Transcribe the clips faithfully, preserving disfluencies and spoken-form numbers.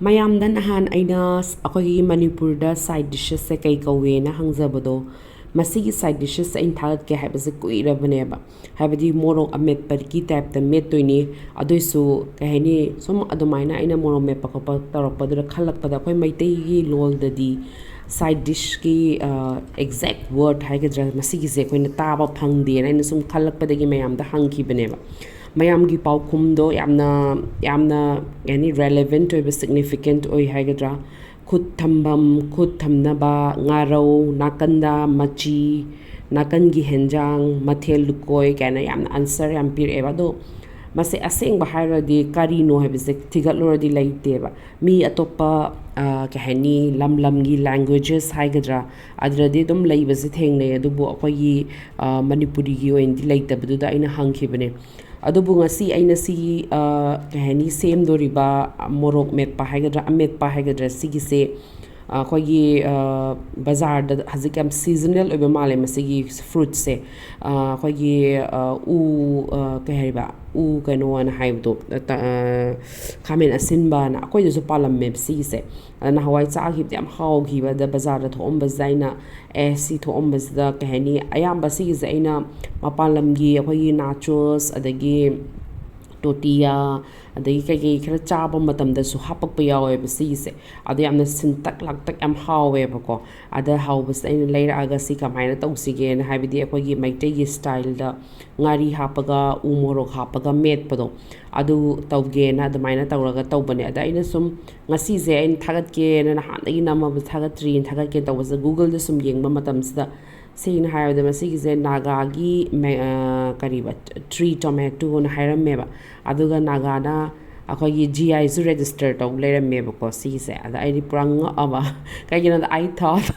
ꯃꯌꯥꯝꯗ ꯅꯍꯥꯟ ꯑꯩꯅ ꯑꯩꯈꯣꯏꯒꯤ ꯃꯅꯤꯄꯨꯔꯗ side dishes ꯁꯦ ꯀꯩ ꯀꯧꯋꯦꯅ ꯍꯪꯖꯕꯗꯣ, ꯃꯁꯤꯒꯤ side dishes ꯁꯦ ꯑꯩꯅ ꯊꯥꯒꯠꯀꯦ ꯍꯥꯏꯕꯁꯦ ꯀꯨꯏꯔꯕꯅꯦꯕ꯫ ꯍꯥꯏꯕꯗꯤ ꯃꯣꯔꯣꯛ ꯑꯃꯦꯠꯄꯒꯤ type ꯇ ꯃꯦꯠꯇꯣꯏꯅꯤ꯫ ꯑꯗꯨꯏꯁꯨ ꯀꯩ ꯍꯥꯏꯅꯤ, ꯁꯨꯝ ꯑꯗꯨꯃꯥꯏꯅ ꯑꯩꯅ ꯃꯣꯔꯣꯛ ꯃꯦꯠꯄ ꯈꯣꯠꯄ ꯇꯧꯔꯛꯄꯗꯨꯗ ꯈꯜꯂꯛꯄꯗ, ꯑꯩꯈꯣꯏ ꯃꯩꯇꯩꯒꯤ ꯂꯣꯜꯗꯗꯤ side dish ꯀꯤ exact word ꯍꯥꯏꯒꯗ꯭ꯔꯥ, ꯃꯁꯤꯒꯤꯁꯦ ꯑꯩꯈꯣꯏꯅ ꯇꯥꯕ ꯐꯪꯗꯦꯅ ꯑꯩꯅ ꯁꯨꯝ ꯈꯜꯂꯛꯄꯗꯒꯤ ꯃꯌꯥꯝꯗ ꯍꯪꯈꯤꯕꯅꯦꯕ꯫ ꯃꯌꯥꯝꯒꯤ ꯄꯥꯎꯈꯨꯝꯗꯣ ꯌꯥꯝꯅ, ꯌꯥꯝꯅ, ꯀꯩ ꯍꯥꯏꯅꯤ, relevant ꯑꯣꯏꯕ, significant ꯑꯣꯏ ꯍꯥꯏꯒꯗ꯭ꯔꯥ, ꯈꯨꯠ ꯊꯝꯐꯝ, ꯈꯨꯠ ꯊꯝꯅꯕ, ꯉꯥꯔꯧ, ꯅꯥꯀꯟꯗ ꯃꯆꯤ, ꯅꯥꯀꯟꯒꯤ ꯍꯦꯟꯖꯥꯡ, ꯃꯊꯦꯜ ꯂꯨꯀꯣꯏ ꯀꯥꯏꯅ ꯌꯥꯝꯅ answer ꯌꯥꯝ ꯄꯤꯔꯛꯑꯦꯕ꯫ ꯑꯗꯣ ꯃꯁꯦ ꯑꯁꯦꯡꯕ ꯍꯥꯏꯔꯨꯔꯗꯤ ꯀꯔꯤꯅꯣ ꯍꯥꯏꯕꯁꯦ ꯊꯤꯒꯠꯂꯨꯔꯗꯤ ꯂꯩꯇꯦꯕ꯫ ꯃꯤ ꯑꯇꯣꯞꯄ, ꯑ, ꯀꯩ ꯍꯥꯏꯅꯤ, ꯂꯝ ꯂꯝꯒꯤ languages ꯍꯥꯏꯒꯗ꯭ꯔꯥ, ꯑꯗꯨꯗꯗꯤ ꯑꯗꯨꯝ ꯂꯩꯕꯁꯦ ꯊꯦꯡꯅꯩ, ꯑꯗꯨꯕꯨ ꯑꯩꯈꯣꯏꯒꯤ, ꯑ, ꯃꯅꯤꯄꯨꯔꯤꯒꯤ ꯑꯣꯏꯅꯗꯤ ꯂꯩꯇꯕꯗꯨꯗ ꯑꯩꯅ ꯍꯪꯈꯤꯕꯅꯦ꯫ ꯑꯗꯨꯕꯨ ꯉꯁꯤ ꯑꯩꯅ ꯁꯤꯒꯤ, ꯑ, ꯀꯩ ꯍꯥꯏꯅꯤ, ꯁꯦꯝꯗꯣꯔꯤꯕ ꯃꯣꯔꯣꯛ ꯃꯦꯠꯄ ꯍꯥꯏꯒꯗ꯭ꯔꯥ, ꯑꯃꯦꯠꯄ ꯍꯥꯏꯒꯗ꯭ꯔꯥ, ꯁꯤꯒꯤꯁꯦ, ꯑ, ꯑꯩꯈꯣꯏꯒꯤ, ꯑ, ꯕꯖꯥꯔꯗ ꯍꯧꯖꯤꯛ ꯌꯥꯝ seasonal ꯑꯣꯏꯕ ꯃꯥꯜꯂꯦ ꯃꯁꯤꯒꯤ fruit ꯁꯦ꯫ ꯑ, ꯑꯩꯈꯣꯏꯒꯤ, ꯑ, ꯎ, ꯑ, ꯀꯩ ꯍꯥꯏꯕ, ꯎ ꯀꯩꯅꯣꯅ ꯍꯥꯏꯕꯗꯣ, ꯑ, ꯇ-, ꯑ, ꯈꯥꯃꯦꯟ ꯑꯁꯤꯟꯕꯅ ꯑꯩꯈꯣꯏꯗꯁꯨ ꯄꯥꯜꯂꯝꯃꯦꯕ ꯁꯤꯒꯤꯁꯦ꯫ ꯑꯗ ꯅꯍꯥꯟꯋꯥꯏ ꯆꯥꯈꯤꯕꯗꯤ ꯌꯥꯝ ꯍꯥꯎꯈꯤꯕ꯫ ꯑꯗ ꯕꯖꯥꯔꯗ ꯊꯣꯛꯑꯝꯕꯁꯤꯗ ꯑꯩꯅ, "ꯑꯦ, ꯁꯤ ꯊꯣꯛꯑꯝꯕꯁꯤꯗ," ꯀꯩ ꯍꯥꯏꯅꯤ, ꯑꯌꯥꯝꯕ ꯁꯤꯒꯤꯁꯦ ꯑꯩꯅ ꯃꯄꯥꯟ ꯂꯝꯒꯤ ꯑꯩꯈꯣꯏꯒꯤ nachos, ꯑꯗꯒꯤ tortilla, ꯑꯗꯒꯤ ꯀꯩꯀꯩ ꯈꯔ ꯆꯥꯕ ꯃꯇꯝꯗꯁꯨ ꯍꯥꯞꯄꯛꯄ ꯌꯥꯎꯋꯦꯕ ꯁꯤꯒꯤꯁꯦ꯫ ꯑꯗꯣ ꯌꯥꯝꯅ ꯁꯤꯟꯇꯛ ꯂꯥꯛꯇꯛ ꯌꯥꯝ ꯍꯥꯎꯋꯦꯕꯀꯣ꯫ ꯑꯗ ꯍꯥꯎꯕꯁꯤꯗ ꯑꯩꯅ ꯂꯩꯔꯛꯑꯒ ꯁꯤ ꯀꯃꯥꯏꯅ ꯇꯧꯁꯤꯒꯦꯅ, ꯍꯥꯏꯕꯗꯤ ꯑꯩꯈꯣꯏꯒꯤ ꯃꯩꯇꯩꯒꯤ style ꯗ ꯉꯥꯔꯤ ꯍꯥꯞꯄꯒ, ꯎ ꯃꯣꯔꯣꯛ ꯍꯥꯞꯄꯒ ꯃꯦꯠꯄꯗꯣ, ꯑꯗꯨ ꯇꯧꯒꯦꯅ ꯑꯗꯨꯃꯥꯏꯅ ꯇꯧꯔꯒ ꯇꯧꯕꯅꯦ꯫ ꯑꯗ ꯑꯩꯅ ꯁꯨꯝ ꯉꯁꯤꯁꯦ ꯑꯩꯅ ꯊꯥꯒꯠꯀꯦꯅ, ꯅꯍꯥꯟꯗꯒꯤ ꯅꯝꯃꯕ ꯊꯥꯒꯠꯇ꯭ꯔꯤꯅ, ꯊꯥꯒꯠꯀꯦ ꯇꯧꯕꯁꯦ Google ꯗ ꯁꯨꯝ ꯌꯦꯡꯕ ꯃꯇꯝꯁꯤꯗ, ꯁꯦꯡꯅ ꯍꯥꯏꯔꯕꯗ ꯃꯁꯤꯒꯤꯁꯦ ꯅꯥꯒꯥꯒꯤ ꯃꯦ-, ꯑ, ꯀꯔꯤꯕ, tree tomato ꯅ ꯍꯥꯏꯔꯝꯃꯦꯕ꯫ ꯑꯗꯨꯒ ꯅꯥꯒꯥꯅ ꯑꯩꯈꯣꯏꯒꯤ G I ꯁꯨ register ꯇꯧ ꯂꯩꯔꯝꯃꯦꯕꯀꯣ ꯁꯤꯒꯤꯁꯦ꯫ ꯑꯗ ꯑꯩꯗꯤ ꯄꯨꯔꯥ ꯉꯛꯑꯕ꯫ ꯀꯩꯒꯤꯅꯣꯗ I thought,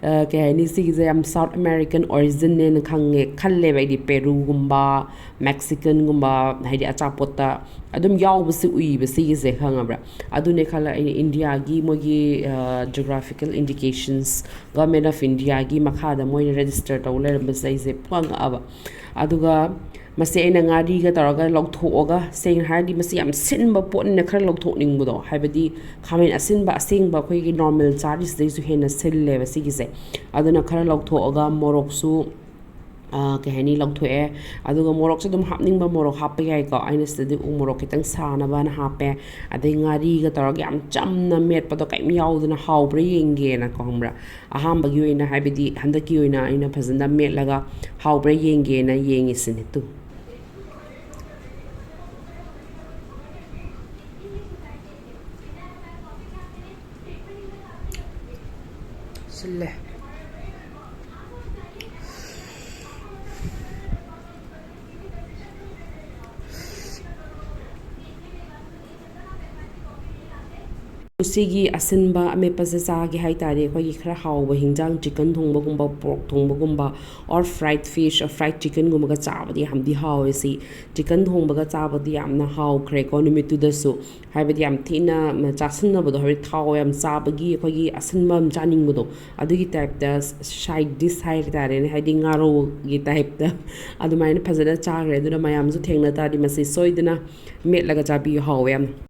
ꯑ, ꯀꯩ ꯍꯥꯏꯅꯤ, ꯁꯤꯒꯤꯁꯦ ꯌꯥꯝ South American origin ꯅꯦꯅ ꯈꯪꯉꯦ, ꯈꯜꯂꯦꯕ ꯑꯩꯗꯤ꯫ Peru ꯒꯨꯝꯕ, Mexican ꯒꯨꯝꯕ, ꯍꯥꯏꯗꯤ ꯑꯆꯥꯄꯣꯠꯇ ꯑꯗꯨꯝ ꯌꯥꯎꯕꯁꯤ ꯎꯏꯕ ꯁꯤꯒꯤꯁꯦ, ꯈꯪꯉꯕ꯭ꯔꯥ? ꯑꯗꯨꯅꯦ ꯈꯜꯂ ꯑꯩꯅ India ꯒꯤ ꯃꯣꯏꯒꯤ, ꯑ, geographical indications, Government of India ꯒꯤ ꯃꯈꯥꯗ ꯃꯣꯏꯅ register ꯇꯧ ꯂꯩꯔꯝꯕꯁꯦ ꯑꯩꯁꯦ ꯄꯨꯡꯉꯛ ꯉꯛꯑꯕ꯫ ꯑꯗꯨꯒ ꯃꯁꯤ ꯑꯩꯅ ꯉꯥꯔꯤꯒ ꯇꯧꯔꯒ ꯂꯧꯊꯣꯛꯑꯒ, ꯁꯦꯡꯅ ꯍꯥꯏꯔꯗꯤ ꯃꯁꯤ ꯌꯥꯝ ꯁꯤꯟꯕ ꯄꯣꯠꯅꯤꯅ ꯈꯔ ꯂꯧꯊꯣꯛꯅꯤꯡꯕꯗꯣ, ꯍꯥꯏꯕꯗꯤ ꯈꯥꯃꯦꯟ ꯑꯁꯤꯟꯕ ꯑꯁꯦꯡꯕ ꯑꯩꯈꯣꯏꯒꯤ ꯅꯣꯔꯃꯦꯜ ꯆꯥꯔꯤꯁꯤꯗꯩꯁꯨ ꯍꯦꯟꯅ ꯁꯤꯜꯂꯦꯕ ꯁꯤꯒꯤꯁꯦ꯫ ꯑꯗꯨꯅ ꯈꯔ ꯂꯧꯊꯣꯛꯑꯒ ꯃꯣꯔꯣꯛꯁꯨ, ꯑꯥ, ꯀꯩ ꯍꯥꯏꯅꯤ, ꯂꯧꯊꯣꯛꯑꯦ꯫ ꯑꯗꯨꯒ ꯃꯣꯔꯣꯛꯁꯨ ꯑꯗꯨꯝ ꯍꯥꯞꯅꯤꯡꯕ ꯃꯣꯔꯣꯛ ꯍꯥꯞꯄ ꯌꯥꯏꯀꯣ꯫ ꯑꯩꯅ ꯁꯤꯗꯗꯤ ꯎ ꯃꯣꯔꯣꯛ ꯈꯤꯇꯪ ꯁꯥꯅꯕꯅ ꯍꯥꯞꯄꯦ꯫ ꯑꯗꯩ ꯉꯥꯔꯤꯒ ꯇꯧꯔꯒ ꯌꯥꯝ ꯆꯝꯅ ꯃꯦꯠꯄꯗꯣ ꯀꯩꯝ ꯌꯥꯎꯗꯅ ꯍꯥꯎꯕ꯭ꯔꯥ ꯌꯦꯡꯒꯦꯅꯀꯣ, ꯈꯪꯕ꯭ꯔꯥ? ꯑꯍꯥꯟꯕꯒꯤ ꯑꯣꯏꯅ, ꯍꯥꯏꯕꯗꯤ ꯍꯟꯗꯛꯀꯤ ꯑꯣꯏꯅ ꯑꯩꯅ ꯐꯖꯅ ꯃꯦꯠꯂꯒ ꯍꯥꯎꯕ꯭ꯔꯥ ꯌꯦꯡꯒꯦꯅ ꯌꯦꯡꯉꯤꯁꯤꯅꯦ ꯇꯨ꯫ ꯁꯤꯜꯂꯦ꯫ ꯁꯤꯒꯤ ꯑꯁꯤꯟꯕ ꯑꯃꯦꯠꯄꯁꯦ ꯆꯥꯒꯦ ꯍꯥꯏ ꯇꯥꯔꯗꯤ, ꯑꯩꯈꯣꯏꯒꯤ ꯈꯔ ꯍꯥꯎꯕ ꯍꯤꯟꯖꯥꯡ, ꯆꯤꯀꯟ ꯊꯣꯡꯕꯒꯨꯝꯕ, ꯄꯣꯔꯛ ꯊꯣꯡꯕꯒꯨꯝꯕ, or fried fish or fried chickenꯒꯨꯝꯕꯒ ꯆꯥꯕꯗꯤ ꯌꯥꯝꯗꯤ ꯍꯥꯎꯋꯦ꯫ ꯁꯤ ꯆꯤꯀꯟ ꯊꯣꯡꯕꯒ ꯆꯥꯕꯗꯤ ꯌꯥꯝꯅ ꯍꯥꯎꯈ꯭ꯔꯦꯀꯣ ꯅꯨꯃꯤꯠꯇꯨꯗꯁꯨ꯫ ꯍꯥꯏꯕꯗꯤ ꯌꯥꯝ ꯊꯤꯅ ꯆꯥꯁꯤꯟꯅꯕꯗꯣ, ꯍꯥꯏꯕꯗꯤ ꯊꯥꯎ ꯌꯥꯝ ꯆꯥꯕꯒꯤ ꯑꯩꯈꯣꯏꯒꯤ ꯑꯁꯤꯟꯕ ꯑꯃ ꯆꯥꯅꯤꯡꯕꯗꯣ, ꯑꯗꯨꯒꯤ ꯇꯥꯏꯞꯇ, side dish ꯍꯥꯏ ꯇꯥꯔꯦꯅꯦ, ꯍꯥꯏꯗꯤ ꯉꯥꯔꯧꯒꯤ ꯇꯥꯏꯞꯇ ꯑꯗꯨꯃꯥꯏꯅ ꯐꯖꯅ ꯆꯥꯈ꯭ꯔꯦ꯫ ꯑꯗꯨꯅ ꯃꯌꯥꯝꯁꯨ ꯊꯦꯡꯅ ꯇꯥꯔꯗꯤ ꯃꯁꯤ ꯁꯣꯏꯗꯅ ꯃꯦꯠꯂꯒ ꯆꯥꯕꯤꯌꯨ, ꯍꯥꯎꯋꯦ ꯌꯥꯝꯅ꯫